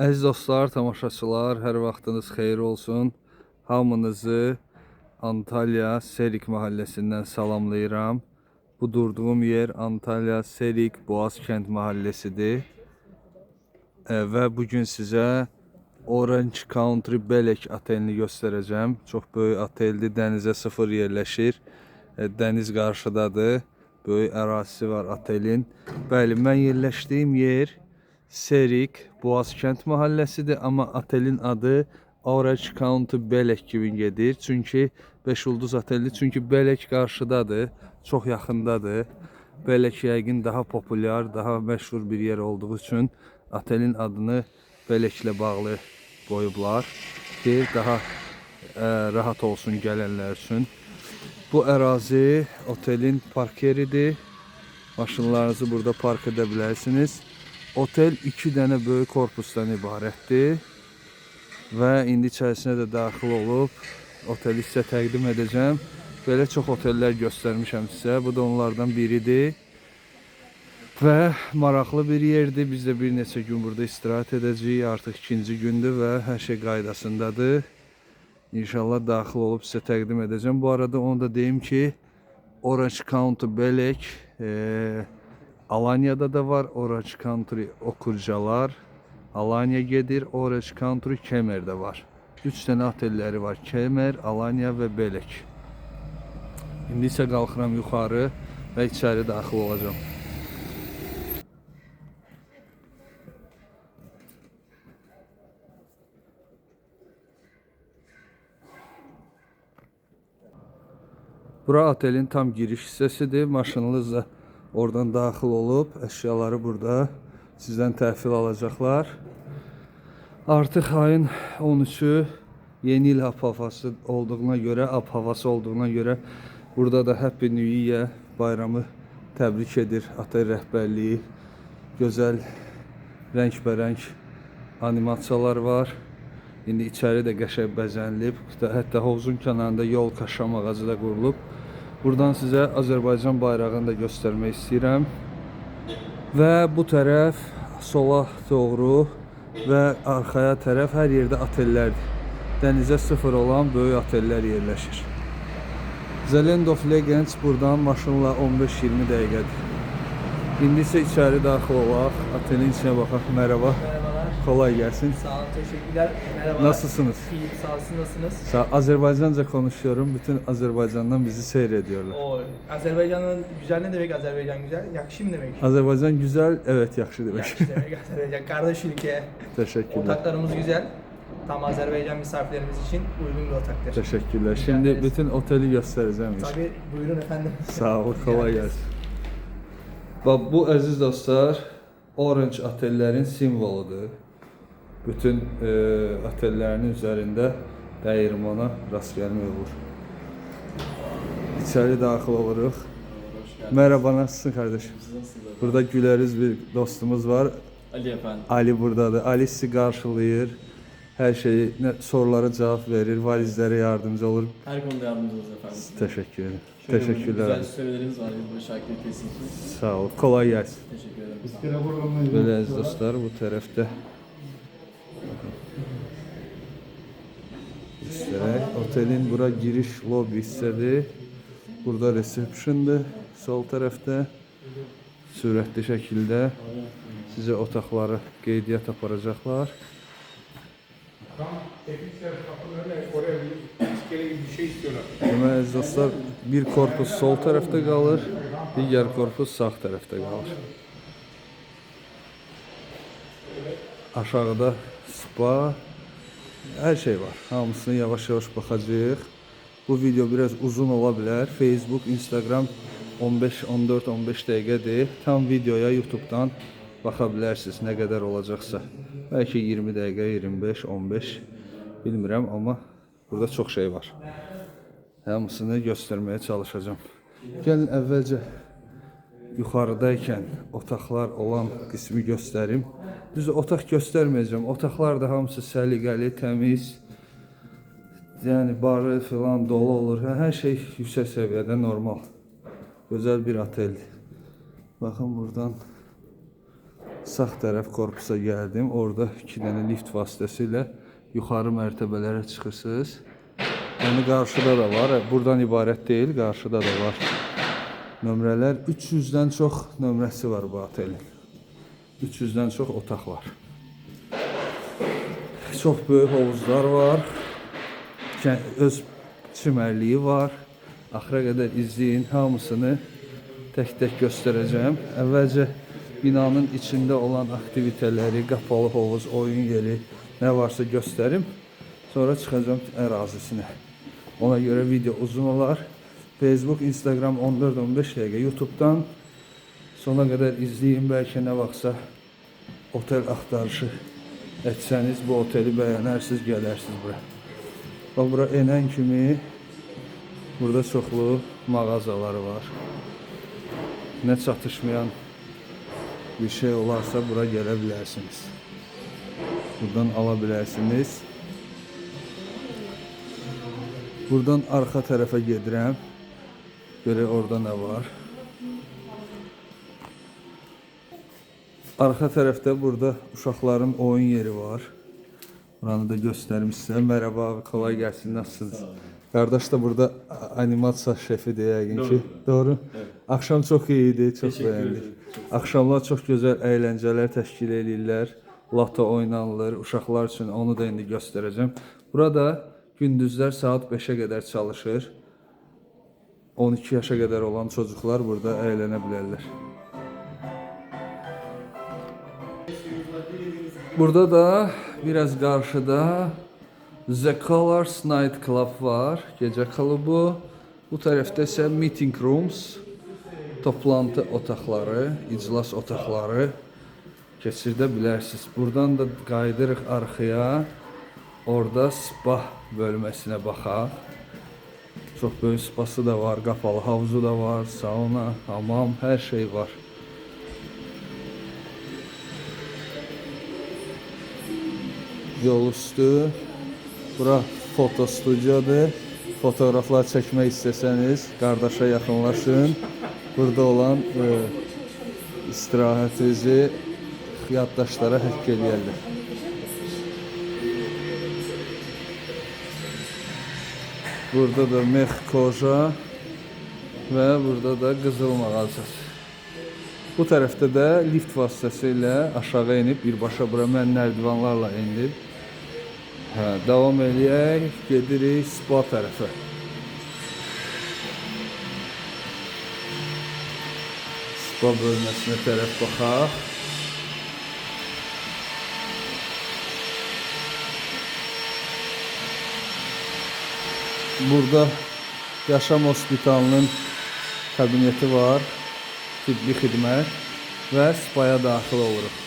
Əziz dostlar, tamaşaçılar, hər vaxtınız xeyir olsun. Hamınızı Antalya Serik mahallesindən salamlayıram. Bu durduğum yer Antalya Serik Boğazkent mahallesidir. Və bugün sizə Orange Country Belek otelini göstərəcəm. Çox böyük oteldir, dənizə sıfır yerləşir. Dəniz qarşıdadır. Böyük ərazisi var otelin. Bəli, mən yerləşdiyim yer Serik Boğazkent mahallesidir, amma otelin adı Orange County Belek kimi gedir. Çünki 5 ulduz oteldir. Çünki Belek qarşıdadır, çox yaxındadır. Belek yəqin daha populyar, daha məşhur bir yer olduğu üçün otelin adını Beleklə bağlı qoyublar ki, daha rahat olsun gələnlər üçün. Bu ərazi otelin park yeridir. Maşınlarınızı burada park edə bilərsiniz. Otel 2 dənə böyük korpusdan ibarətdir. Və indi içərisinə də daxil olub oteli sizə təqdim edəcəm. Belə çox otellər göstərmişəm sizə. Bu da onlardan biridir. Və maraqlı bir yerdir. Biz də bir neçə gün burada istirahət edəcəyik. Artıq ikinci gündür və hər şey qaydasındadır. İnşallah daxil olub sizə təqdim edəcəm. Bu arada onu da deyim ki, Orange County Belek, Alanya'da da var. Orange Country Okurcalar, Alanya gedir. Orange Country Kemer'də var. 3 dənə otelləri var. Kemer, Alanya və Belek. İndi isə qalxıram yuxarı və içəri daxil olacağam. Bura otelin tam giriş hissəsidir. Maşınınızla oradan daxil olub əşyaları burada sizdən təhvil alacaqlar. Artıq ayın 13-ü yeni il ab-havası olduğuna görə, ab-havası olduğuna görə burada da Happy New Year bayramı təbrik edir otel rəhbərliyi. Gözəl rəngbərəng animasiyalar var. İndi içəri də qəşəng bəzənilib. Hətta hovuzun kənarında yolka şam ağacı da qurulub. Buradan sizə Azərbaycan bayrağını da göstərmək istəyirəm. Və bu tərəf sola doğru və arxaya tərəf hər yerdə otellərdir. Dənizə sıfır olan böyük otellər yerləşir. The Land of Legends buradan maşınla 15-20 dəqiqədir. İndi isə içəri daxil olaq, otelin içinə baxaq. Merhaba. Merhabalar. Kolay gelsin. Sağ olun, teşekkürler. Merhabalar. Nasılsınız? İyiyim, sağ olun. Siz nasılsınız? Sağ Azerbaycanca konuşuyorum. Bütün Azerbaycan'dan bizi seyrediyorlar. O Azerbaycan'ın güzel ne demek Azerbaycan güzel? Yakşı mı demek? Azerbaycan güzel, evet yaxşı demek. Yakşı demek Azerbaycan. Kardeş ülke. Teşekkürler. Otaklarımız güzel. Tam Azerbaycan misafirlerimiz için uygun bir otaktır. Teşekkürler. Rica Şimdi ederiz. bütün oteli göstereceğim. inşallah. Tabii buyurun efendim. Sağ ol, kolay gelsin. Bax bu əziz dostlar, Orange otellərin simvoludur. Bütün otellərin üzərində dəyirmana rast gəlmək olur. İçəri daxil oluruq. Merhaba, nasılsın kardeşim? Burada güleriz bir dostumuz var. Ali efendim. Ali buradadır. Ali sizi qarşılayır. Hər şeyi, sorulara cavab verir, valizlərə yardımcı olur. Her konuda yardımcı oluruz efendim. Təşəkkür ederim. Şöyle Teşekkürler. Güzel sürelerimiz var yılbaşı aktivitesi için. Sağ ol. Kolay gelsin. Teşekkür ederim. Sağ olun. Belə əziz dostlar, bu tərəfdə göstərək. Otelin bura giriş lobby hissədir. Burada receptiondır sol tərəfdə. Sürətli şəkildə sizə otaqları qeydiyyat aparacaqlar. Tam teknik servis kapının önüne oraya bir iskele gibi bir şey istiyorlar. Deməli əziz dostlar, bir korpus sol tərəfdə qalır, digər korpus sağ tərəfdə qalır. Aşağıda spa, hər şey var. Hamısını yavaş-yavaş baxacağıq. Bu video biraz uzun ola bilər. Facebook, Instagram 15, 14, 15 dəqiqədir. Tam videoya YouTube-dan baxa bilərsiniz nə qədər olacaqsa. Bəlkə 20 dəqiqə, 25, 15 bilmirəm, amma burada çox şey var. Hamısını göstərməyə çalışacağam. Gəlin əvvəlcə yuxarıdaykən otaqlar olan qismi göstərim. Düzü otaq göstərməyəcəm. Otaqlar da hamısı səliqəli, təmiz. Yəni barı filan dolu olur. Hər şey yüksək səviyyədə normal. Gözəl bir oteldir. Baxın buradan Sağ tərəf korpusa gəldim. Orada 2 dənə lift vasitəsilə yuxarı mərtəbələrə çıxırsınız. Yəni qarşıda da var. Buradan ibarət deyil, qarşıda da var. Nömrələr 300-dən çox nömrəsi var bu otelin. 300-dən çox otaq var. Çox böyük hovuzlar var. Öz çimərliyi var. Axıra qədər izləyin, hamısını tək-tək göstərəcəm. Əvvəlcə binanın içində olan aktivitələri, qapalı hovuz, oyun yeri, nə varsa göstərim. Sonra çıxacağam ərazisinə. Ona görə video uzun olar. Facebook, Instagram 14-15 dəqiqə, YouTube-dan sona qədər izləyin. Bəlkə nə vaxtsa otel axtarışı etsəniz bu oteli bəyənərsiniz, gələrsiniz bura. Bax bura enən kimi burada çoxlu mağazalar var. Nə çatışmayan bir şey olarsa bura gələ bilərsiniz. Buradan ala bilərsiniz. Buradan arxa tərəfə gedirəm. Görək orada nə var. Arxa tərəfdə burada uşaqların oyun yeri var. Buranı da göstərim sizə. Merhaba abi, kolay gelsin. Nasılsınız? Qardaş da burada animasiya şefidir yəqin ki. Doğru. Evet. Axşam çox iyi idi, çox Teşekkür bəyəndik. ederim. Çok sağ olun. Axşamlar çox gözəl əyləncələr təşkil eləyirlər. Lato oynanılır uşaqlar üçün, onu da indi göstərəcəm. Burada gündüzlər saat 5-ə qədər çalışır. 12 yaşa qədər olan çocuklar burada əylənə bilərlər. Burada da biraz qarşıda The Colors Night Club var, gecə klubu. Bu tərəfdə isə meeting rooms, toplantı otaqları, iclas otaqları keçirdə bilərsiniz. Buradan da qayıdırıq arxaya. Orada spa bölməsinə baxaq. Çox böyük spası da var, qapalı havuzu da var, sauna, hamam, hər şey var. Yol üstü. Bura foto studiyadır. Fotoğraflar çəkmək istəsəniz qardaşa yaxınlaşın. Burada olan istirahətinizi yaddaşlara həkk eləyərlər. Burada da mex koja və burada da qızıl mağazası. Bu tərəfdə də lift vasitəsilə aşağı enib birbaşa bura mən nərdivanlarla endim. Hə, davam eləyək, gedirik spa tərəfə. Spa bölməsinə tərəf baxaq. Burada Yaşam Hospitalının kabineti var, tibbi xidmət və spaya daxil oluruq.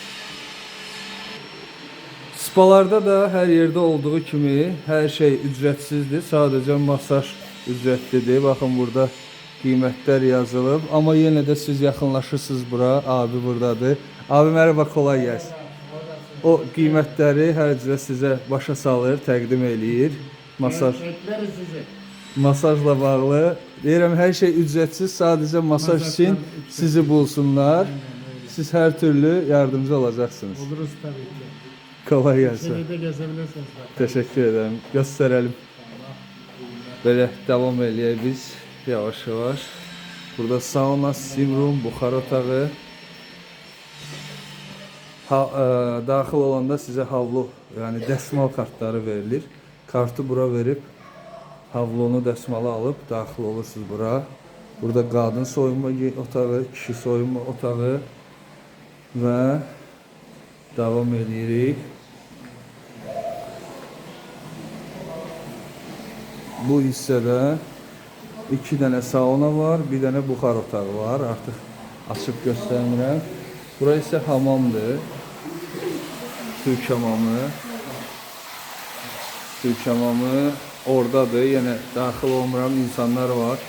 Spalarda da hər yerdə olduğu kimi hər şey ücretsizdir. Sadəcə masaj ücretlidir. Baxın burada qiymətlər yazılıb. Amma yenə də siz yaxınlaşırsınız bura. Abi buradadır. Abi merhaba, kolay gelsin. O qiymətləri hər cürə sizə başa salır, təqdim eləyir. Masaj. Bekleriz sizi. Masajla bağlı. Deyirəm hər şey ücretsiz, sadəcə masaj üçün sizi bulsunlar. Siz hər türlü yardımcı olacaqsınız. Oluruz tabii ki. Kolay gelsin. İçeride gezebilirsiniz bak. Təşəkkür edirəm. Göstərəlim. Belə davam eləyək biz yavaş-yavaş. Burada sauna, steam room, buxar otağı. Daxil olanda sizə havlu, yəni dəsmal kartları verilir. Kartı bura verib havlunu, dəsmalı alıb daxil olursunuz bura. Burada qadın soyunma otağı, kişi soyunma otağı və davam eləyirik. Bu hissədə 2 dənə sauna var, bir dənə buxar otağı var. Artıq açıb göstərmirəm. Bura isə hamamdır. Türk hamamı. Türk hamamı oradadır. Yenə daxil olmuram, insanlar var.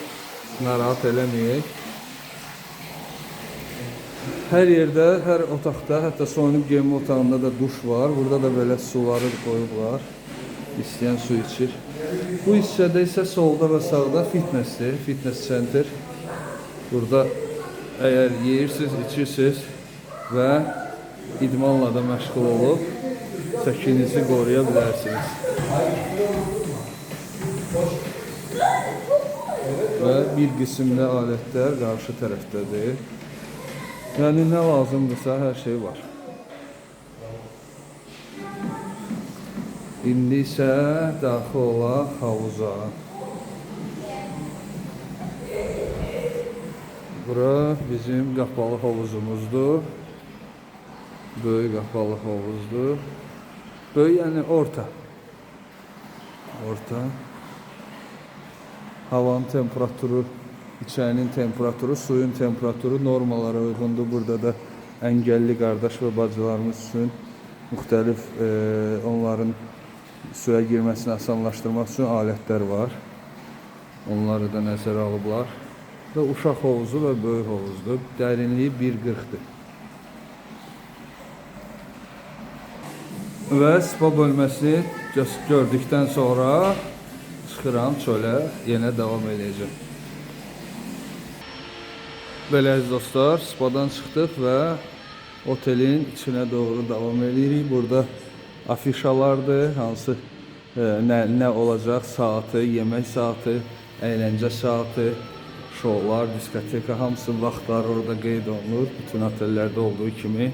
Narahat eləməyək. Hər yerdə, hər otaqda, hətta soyunub geyinmə otağında da duş var. Burada da belə suları qoyublar. İstəyən su içir. Bu hissədə isə solda və sağda fitnessdir, fitness center. Burada əgər yeyirsiniz, içirsiniz və İdmanla da məşğul olub çəkinizi qoruya bilərsiniz. Və bir qismdə alətlər qarşı tərəfdədir. Yəni nə lazımdırsa hər şey var. İndi isə daxil olaq havuza. Bura bizim qapalı hovuzumuzdur. Böyük qapalı hovuzdur. Böyük yəni orta. Orta. Havanın temperaturu, içərinin temperaturu, suyun temperaturu normalara uyğundur. Burada da əngəlli qardaş və bacılarımız üçün müxtəlif onların suya girməsini asanlaşdırmaq üçün alətlər var. Onları da nəzərə alıblar. Və uşaq hovuzu və böyük hovuzdur. Dərinliyi 1,40-dır. Və spa bölməsini gördükdən sonra çıxıram çölə, yenə davam eləyəcəm. Belə əziz dostlar, spadan çıxdıq və otelin içinə doğru davam eləyirik. Burada afişalardır, hansı nə olacaq, saatı, yemək saatı, əyləncə saatı, şoular, diskoteka, hamısı vaxtları orada qeyd olunur. Bütün otellərdə olduğu kimi.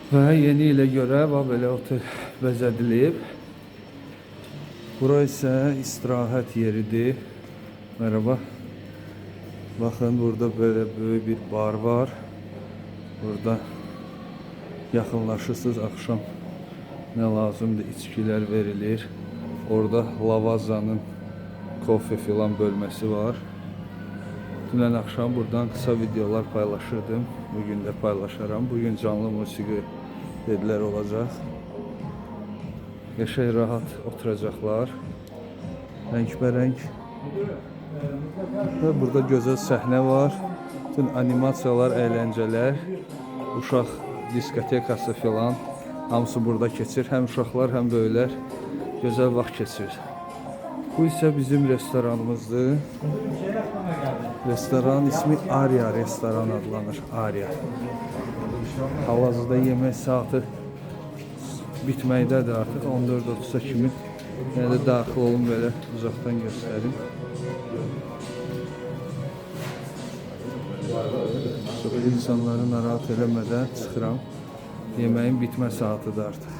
Və yeni ilə görə bax belə otel bəzədilib. Bura isə istirahət yeridir. Merhaba. Baxın, burada belə böyük bir bar var. Burada yaxınlaşırsınız, axşam nə lazımdır, içkilər verilir. Orada Lavazanın kofe filan bölməsi var. Dünən axşam buradan qısa videolar paylaşırdım. Bugün də paylaşaram. Bugün canlı musiqi dedilər olacaq. Qəşəng rahat oturacaqlar. Rəngbərəng. Və burada gözəl səhnə var. Bütün animasiyalar, əyləncələr, uşaq diskotekası filan hamısı burada keçir. Həm uşaqlar, həm böyüklər gözəl vaxt keçirir. Bu isə bizim restoranımızdır. Restoran ismi Arya restoran adlanır. Arya. Hal-hazırda yemək saatı bitməkdədir artıq 14:30-a kimi. Yenə də daxil olun, belə uzaqdan göstərim. Çox insanları narahat eləmədən çıxıram. Yeməyin bitmə saatıdır artıq.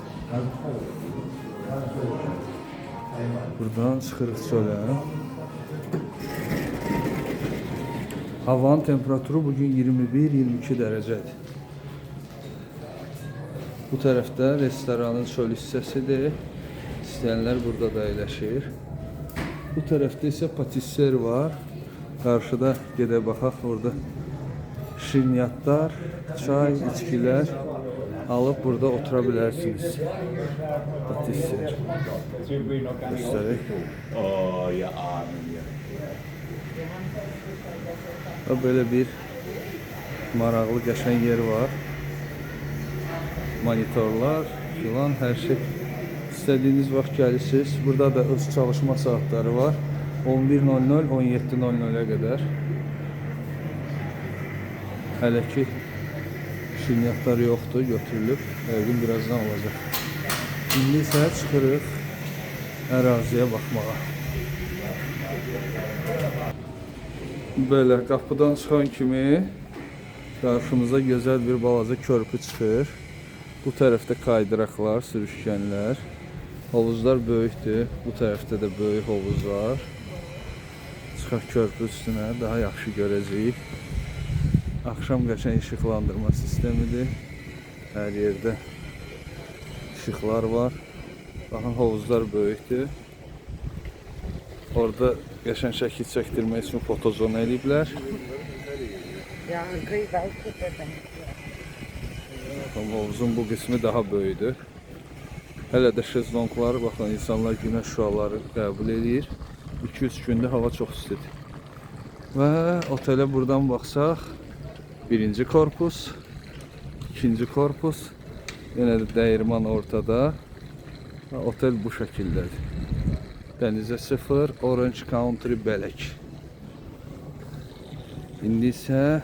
Buradan çıxırıq çölə. Havanın temperaturu bugün 21-22 dərəcədir. Bu tərəfdə restoranın çöl hissəsidir. İstəyənlər burada da əyləşir. Bu tərəfdə isə patisser var. Qarşıda gedə baxaq, orada şirniyyatlar, çay, içkilər alıb burada otura bilərsiniz. Patisser. Göstərək. Və belə bir maraqlı, qəşəng yer var. Monitorlar filan, hər şey. İstədiyiniz vaxt gəlirsiniz. Burada da öz çalışma saatları var. 11:00 17:00-ə qədər. Hələ ki şirniyyatlar yoxdur, götürülüb. Yəqin birazdan olacaq. İndi isə çıxırıq əraziyə baxmağa. Belə qapıdan çıxan kimi qarşımıza gözəl bir balaca körpü çıxır. Bu tərəfdə kaydıraqlar, sürüşkənlər. Hovuzlar böyükdür. Bu tərəfdə də böyük hovuz var. Çıxaq körpü üstünə, daha yaxşı görəcəyik. Axşam qəşəng işıqlandırma sistemidir. Hər yerdə işıqlar var. Baxın, hovuzlar böyükdür. Orada qəşəng şəkil çəkdirmək üçün fotozona eləyiblər. Baxın, hovuzun bu qismi daha böyükdür. Hələ də şezlonglar, baxın, insanlar günəş şüaları qəbul eləyir. 2-3 gündür hava çox istidir. Və otelə buradan baxsaq, birinci korpus, ikinci korpus, yenə də dəyirman ortada. Və otel bu şəkildədir. Dənizə sıfır, Orange Country Belek. İndi isə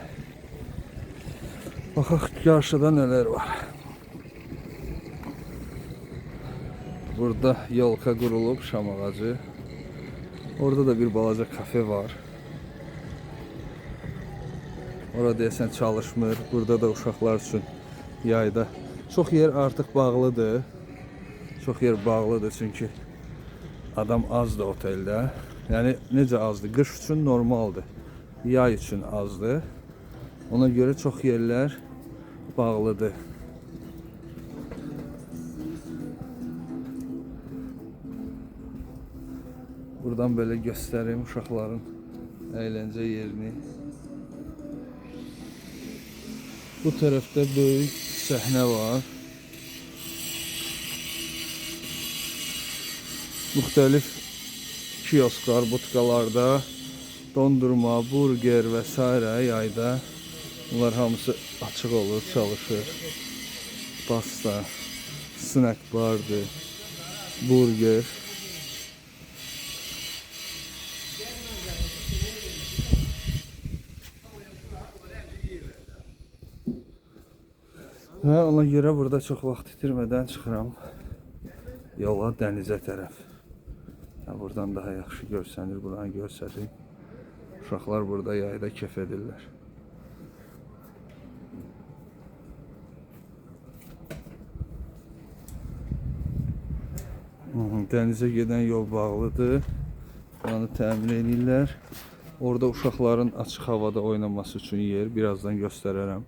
Baxaq qarşıda nələr var. Burada yolka qurulub, şam ağacı. Orada da bir balaca kafe var. Ora deyəsən çalışmır. Burada da uşaqlar üçün yayda. Çox yer artıq bağlıdır. Çox yer bağlıdır çünki adam azdır oteldə. Yəni necə azdır? Qış üçün normaldır. Yay üçün azdır. Ona görə çox yerlər bağlıdır. Buradan belə göstərim uşaqların əyləncə yerini. Bu tərəfdə böyük səhnə var. Müxtəlif kiosklar, butqalarda dondurma, burger və s. yayda bunlar hamısı açıq olur, çalışır. Pasta, snack bardır, burger. Və ona görə burada çox vaxt itirmədən çıxıram yola dənizə tərəf. Ha, buradan daha yaxşı görsənir, buranı göstərim. Uşaqlar burada yayda kef edirlər. Dənizə gedən yol bağlıdır. Buranı təmir edirlər. Orada uşaqların açıq havada oynaması üçün yer, birazdan göstərərəm.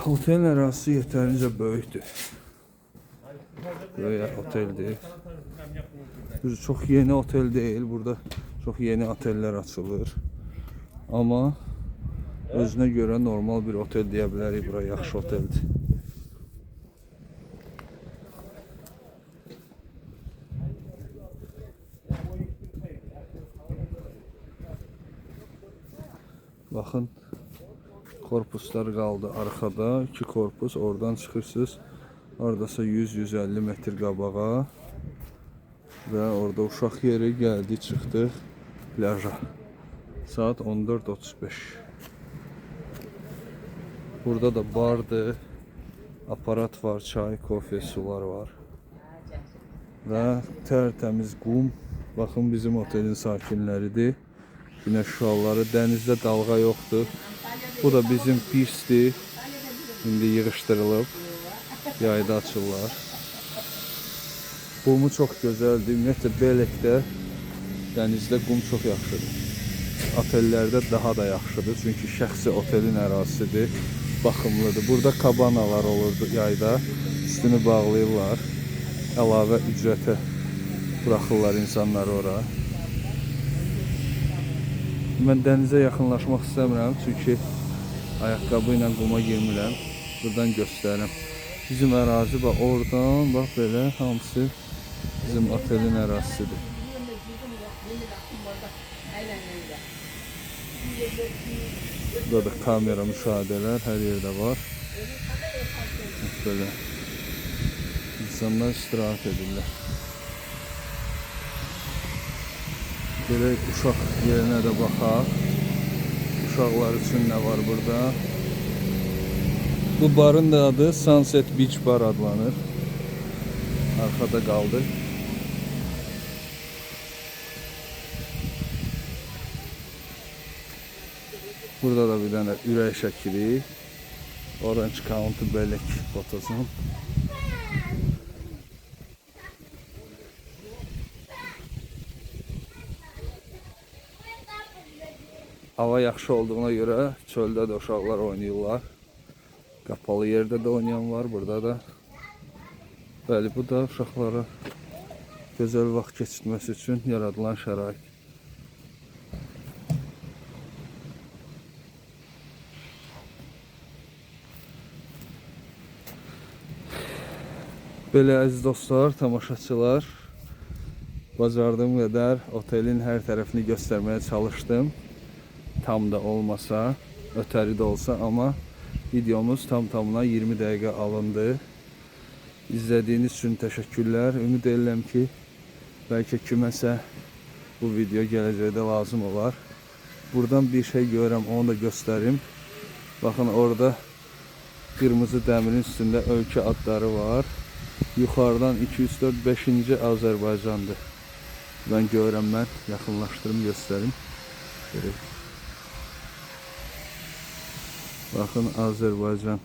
Otelin ərazisi yetərincə böyükdür. Böyük oteldir. Düzü çox yeni otel deyil. Burada çox yeni otellər açılır. Amma özünə görə normal bir otel deyə bilərik. Bura yaxşı oteldir. Baxın, korpuslar qaldı arxada. İki korpus, oradan çıxırsınız. Oradasa 100-150 metr qabağa. Və orada uşaq yeri gəldi, çıxdıq plaja. Saat 14:35. Burada da bardır. Aparat var, çay, kofe, sular var. Və tərtəmiz qum. Baxın bizim otelin sakinləridir. Günəş şüaları, dənizdə dalğa yoxdur. Bu da bizim pirsdir. İndi yığışdırılıb. Yayda açırlar. Qumu çox gözəldir. Ümumiyyətlə Belekdə dənizdə qum çox yaxşıdır. Otellərdə daha da yaxşıdır. Çünki şəxsi otelin ərazisidir. Baxımlıdır. Burada kabanalar olurdu yayda. Üstünü bağlayırlar. Əlavə ücrətə buraxırlar insanları ora. Mən dənizə yaxınlaşmaq istəmirəm, çünki ayaqqabı ilə quma girmirəm. Buradan göstərirəm. Bizim ərazi bax oradan, bax belə hamısı bizim otelin ərazisidir. Burada da kamera müşahidələr hər yerdə var. Bax belə insanlar istirahət edirlər. Belə uşaq yerinə də baxaq. Uşaqlar üçün nə var burada? Bu barın da adı Sunset Beach Bar adlanır. Arxada qaldı. Burada da bir dənə ürək şəkili. Orange County Belek fotozon. Hava yaxşı olduğuna görə çöldə də uşaqlar oynayırlar. Qapalı yerdə də oynayan var, burada da. Bəli, bu da uşaqlara gözəl vaxt keçirtməsi üçün yaradılan şərait. Belə əziz dostlar, tamaşaçılar, bacardığım qədər otelin hər tərəfini göstərməyə çalışdım. Tam da olmasa, ötəri də olsa, amma videomuz tam tamına 20 dəqiqə alındı. İzlədiyiniz üçün təşəkkürlər. Ümid edirəm ki, bəlkə kiməsə bu video gələcəkdə lazım olar. Buradan bir şey görürəm, onu da göstərim. Baxın orada qırmızı dəmirin üstündə ölkə adları var. Yuxarıdan 2 3 4 5-ci Azərbaycandır. Mən görürəm mən, yaxınlaşdırım, göstərim. Belə. Baxın Azərbaycan.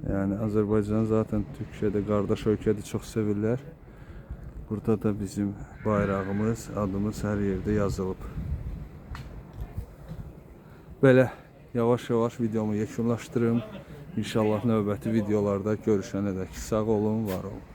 Yəni Azərbaycan zaten Türkiyədə qardaş ölkədir, çox sevirlər. Burada da bizim bayrağımız, adımız hər yerdə yazılıb. Belə yavaş-yavaş videomu yekunlaşdırım. İnşallah növbəti videolarda görüşənədək sağ olun, var olun.